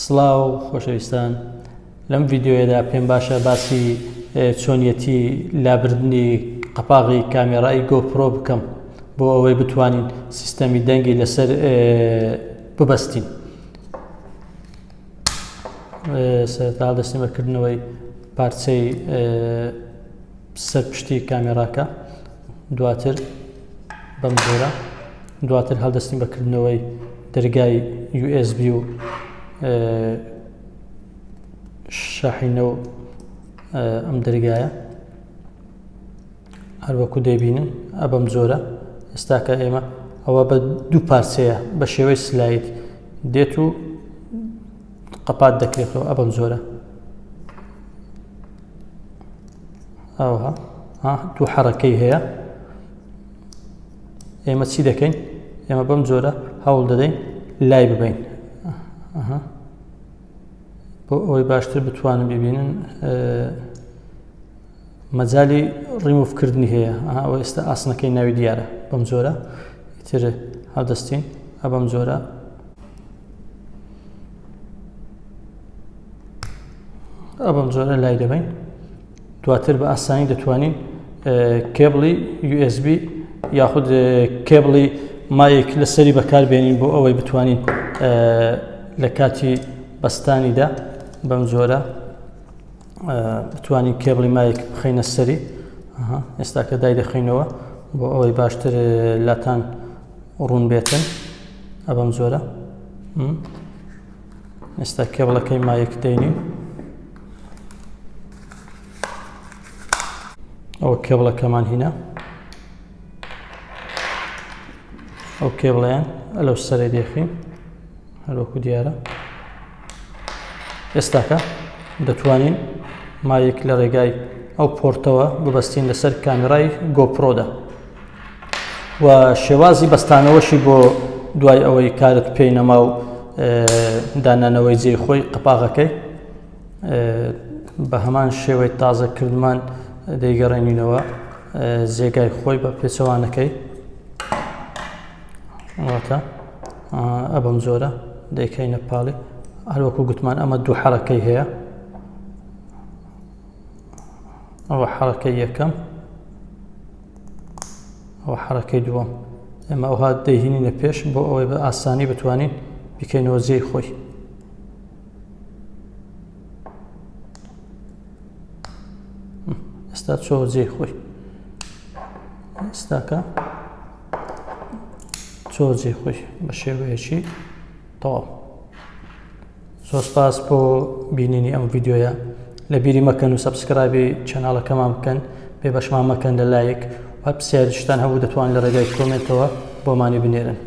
سڵاو خۆشەویستان لەم ڤیددیوەدا پێم باشە باسی چۆنیەتی لابردنی قەپاغی کامێرای گۆپرۆ بکەم بۆ ئەوەی بتوانین سیستەمی دەنگی لەسەر ببەستین سەرتا دەستین بەکردنەوەی پارچەی سەر پشتی کامێراکە دواتر بەم جۆرە دواتر هەڵدەستین بە کردنەوەی دەرگای USB و شاحینە و ئەم دەرگایە هەروەکو دەیبینن ئەبەم جۆرە ئێستاکە ئێمە ئەوە بە دوو پارچەیە بە شێوەی slide دێت و قەپات دەکرێتەوە ئەبەم جۆرە ئەوها دوو حەڕەکەی هەیە ئێمە چی دەکەین ئێمە بەم جۆرە هەوڵ دەدەین لای ببین بۆ ئەوەی باشتر بتوانن ببینن مەجای ڕیموفکردنی هەیە ئەوە ئێستا ئاسنەکەی ناوی دیارە بەم جۆرە تر هەڵدەستین ئە بەم جۆرە ئە بەم جۆرە لای دەبین دواتر بە ئاسانی دەتوانین کێبڵی USB یاخود کێبڵی mic لەسەری بەکاربێنین بۆ ئەوەی بتوانین لە کاتی بەستانیدا بەم جۆرە بتوانین کێبڵی mic بخەینە سەری ئێستا کە دای دەخینەوە بۆ ئەوەی باشتر لاتان ڕوون بێتن ئەبەم جۆرە ئێستا کێبڵەکەی mic دەینین ئەوە کێبڵەکەمان هینا ئەو کێبڵیان لەو سەرەی دێخین هەروەکو دیارە ئێستاکە دەتوانین mic لە ڕێگای ئەو port ەوە ببەستین لەسەر کامێرای گۆپرۆدا و شێوازی بەستانەوەشی بۆ دوای ئەوەی کارت پێی نەما و دانانەوەی جێی خۆی قەپاغەکەی بە هەمان شێوەی تازە کردمان دەیگەڕێنینەوە جێگای خۆی بە پێچەوانەکەی واتە ئەبم جۆرە دەیکەینە پاڵی هەروەکو گوتمان ئەمە دوو حرەکەی هەیە ئەوە حرەکەی یەکەم ئەوە حرەکەی دووەم ئێمە ئەوها دەیهینینە پێش بۆ ئەوەی بە ئاسانی بتوانین بیکەینەوە جێی خۆی ئێستا چۆ جێی خۆی ئێستاکە چۆ جێی خۆی بە شێوەیەکی تەواو زۆر سپاس بۆ بینینی ئەم ڤیددیویە لە بیری مەکەن و subscribe ی channel ەکەمان بکەن بێ بەشمان مەکەن لە لایک و پرسیاریشتان هەبوو دەتوان لە ڕێگای comment ەوە بۆمانی بنێرن.